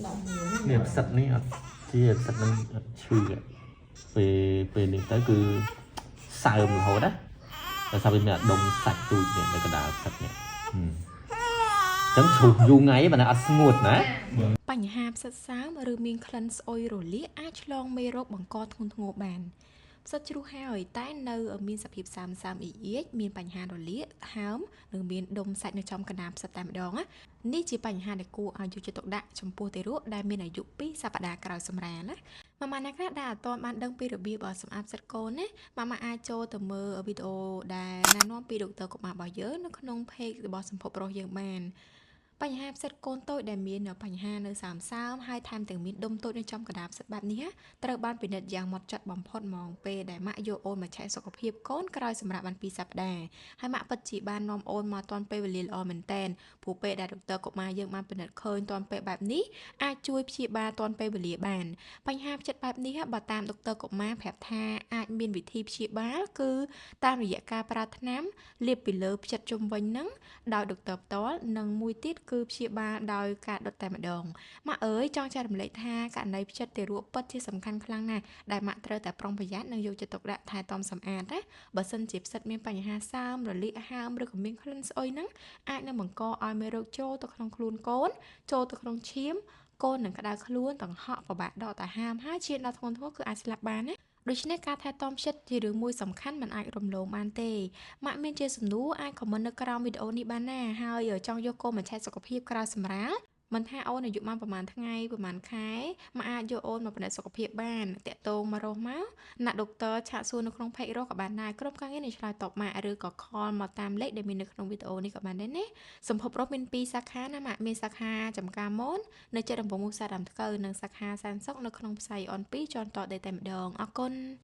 11 នេះផ្សិតនេះអត់ជាផ្សិតនឹងអត់ឈឺទេពេលពេលនេះទៅគឺសើមរហូតណាដោយសារវាមានអាដុំសាច់ទូចនេះនៅកណ្ដាលផ្សិតនេះហឹមអញ្ចឹងជ្រុះយូរថ្ងៃបើណាអត់ស្ងួតណា បញ្ហាផ្សិតសើមឬមានក្លិនស្អុយរលាកអាចឆ្លងមេរោគបង្កធ្ងន់ធ្ងរបានផ្សិតជ្រុះហើយតែនៅមានសភាពសើមសើមអ៊ីអៀចមានបញ្ហារលាកហើមនិងមានដុំសាច់នៅចំកណ្ដាលផ្សិតតែម្ដងណានេះជាបញ្ហាដែលគួរឲ្យយកចិត្តទុកដាក់ចំពោះទារកដែលមានអាយុ2សប្តាហ៍ក្រោយសម្រាលណាម៉ាម៉ាអ្នកខ្លះដែលអត់ទាន់បានដឹងពីរបៀបសម្អាតផ្សិតកូនណាម៉ាម៉ាអាចចូលទៅមើលវីដេអូដែលណែនាំពីដុកទ័រកុមាររបស់យើងនៅក្នុង page របស់សម្ភពរស់យើងបាន បញ្ហាផ្សិតកូនតូចដែលមានបញ្ហានៅសើមសើមហើយថែមទាំងមានដុំតូចនៅចំកណ្ដាលផ្សិតបែបនេះណាត្រូវបានពិនិត្យយ៉ាងម៉ត់ចត់បំផុតហ្មងពេលដែលម៉ាក់យកអូនមកឆែកសុខភាពកូនក្រោយសម្រាប់បាន2សប្តាហ៍ហើយម៉ាក់ពិតជាបាននាំអូនមកទាន់ពេលវេលាល្អមែនតែនព្រោះពេលដែលដុកទ័រកុមារយើងបានពិនិត្យឃើញទាន់ពេលបែបនេះអាចជួយព្យាបាលទាន់ពេលវេលាបានបញ្ហាផ្ចិតបែបនេះបើតាមដុកទ័រកុមារប្រាប់ថាអាចមានវិធីព្យាបាលគឺតាមរយៈការប្រើថ្នាំលាបពីលើផ្ចិតជុំវិញហ្នឹង ដោយដុកទ័រផ្ទាល់និងមួយទៀតគឺព្យាបាលដោយការដុតតែម្ដងម៉ាក់អើយចង់ចែករំលែកថាករណីផ្ចិតទារកពិតជាសំខាន់ខ្លាំងណាស់ដែលម៉ាក់ត្រូវតែប្រុងប្រយ័ត្ននិងយកចិត្តទុកដាក់ថែទាំសម្អាតណាបើសិនជាផ្សិតមានបញ្ហាសើមរលាកហើមឬក៏មានក្លិនស្អុយហ្នឹងអាចនឹងបង្កឲ្យមេរោគចូលទៅក្នុងខ្លួនកូនចូលទៅក្នុងឈាមកូននឹងក្តៅខ្លួនតង្ហក់ពិបាកដកដង្ហើមហើយឈានដល់ធ្ងន់ធ្ងរគឺអាចស្លាប់បានណាដូច្នេះការថែទាំផ្ចិតជារឿងមួយសំខាន់មិនអាចរំលងបានទេ ម៉ាក់មានជាសំណួរអាច comment នៅក្រោមវីដេអូនេះបានណាហើយចង់យកកូនមកឆែកសុខភាពក្រោយសម្រាលមិនថាអូនអាយុបានប្រហែលថ្ងៃប្រហែលខែម៉ាក់អាចយកអូនមកពិនិត្យសុខភាពបានតាក់ទងមករស់មកណាដុកទ័រ chat សួរនៅក្នុង page រស់ក៏បានដែរក្រុមការងារនឹងឆ្លើយតបម៉ាក់ឬក៏ call មកតាមលេខដែលមាននៅក្នុងវីដេអូនេះក៏បានដែរណាសម្ភពរស់មាន2សាខាណាម៉ាក់មានសាខាចំការមននៅជិតរង្វង់មូលផ្សារដើមថ្កូវនិងសាខាសែនសុខនៅក្នុងផ្សារអន2ជាន់តដេតែម្ដងអរគុណ។